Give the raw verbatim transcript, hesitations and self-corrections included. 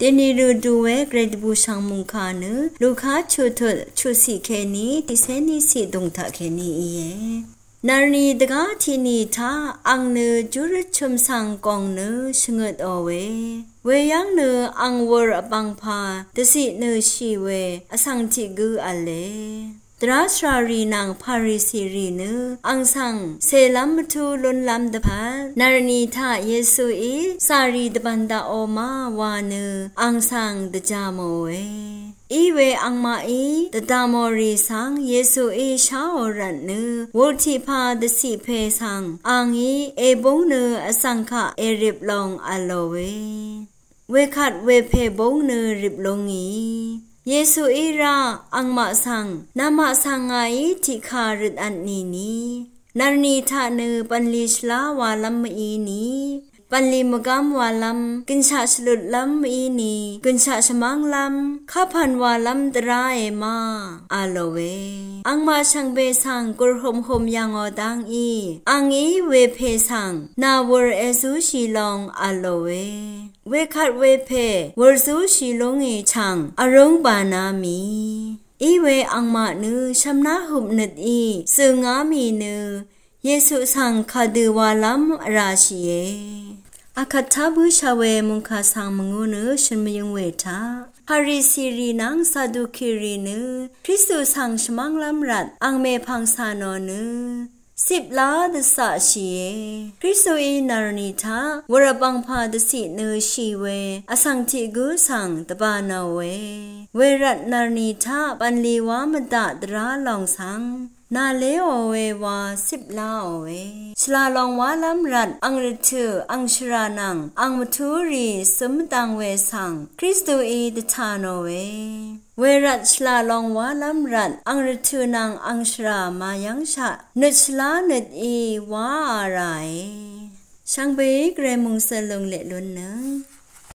Dèní rø du we gvray dvbù shv̀ng mùngkà nø Luka chuqtut chuqciq kèní tiqcé ní ciq dùng taq kèní íe. Nv̀rnì dvgá tiqnì taq ang nø júrøt chø̀m svng gòng nø shvngøtò we. Weyv́ng nø ang wur vbàngpà dvciq nø shì we vsvng tiq gǿ v̄le. Dvrá svràrì nvng Parisirì nø ang svng cèlv́m mvtú lúnlv́m dvpvt nv̀rnì taq Yesuí zàrì dvbv̀n daqò ma wa nø ang svng dvjà mòe. Í we angmaqí dvdà mòrì svng Yesuí sháò rvt nø wur tiqpà dvciq pè svng angí èbúng nø vsvng kaq èrip long v̄lòe. Wekvt wepè búng nø rip lúngì. Yesuí rá angmaq svng, namaq svng ngàí tiqkà røt vtnìni, nv̀rnì taq nø bv̀nlì shvlá walv́m mvíni, bv̀nlì mvgv́m walv́m, gø̀nshaq shvlutlv́m mvíni, gø̀nshaq shvmv́nglv́m, kapv̀n walv́m dvráe ma, v̄lòe. Angmaq shvngbe svng gùrhumhum yv̀ngò dv́ngí, angí wepè svng nà wur èzúshì long v̄lòe. Wekvt wepè wur zúshì lúngì chv̀ng vrúng bàná mì. Í we angmaq nø shv̀mná hupnøtí zø̀ngá mì nø Yesu svng kàdø̀ walv́m vrashìe. Akvt tá bǿshà we mùngkà svng mvngū nø shø̀n mvyøng we taq, Parisirì nvng Sadukirì nø Kristu svng shvmv́nglv́m rvt ang mèpv̀ng cà nò nø cip lá dvcaqshìe. Kristuí nv̀rnì taq wur vbàngpà dvciq nø shì we vsvng tiq gǿ svng dvbà nòe. Wervt nv̀rnì taq bv̀nlì wá mvdaq dvrá lòng svng nà léò we wa cip láòe. Shvlà long wálv́m rvt ang rvtø̀, ang shvrà nvng ang mvtúrì zøm mvdvng we svng Kristuí dvtà nòe. Wervt shvlà long wálv́m rvt ang rvtø̀ nvng ang shvrà màyv́ngshaq nøt shvlá nøtí wáā ràe. Shvngbeí gvray mòngsøl lung leq lunnøng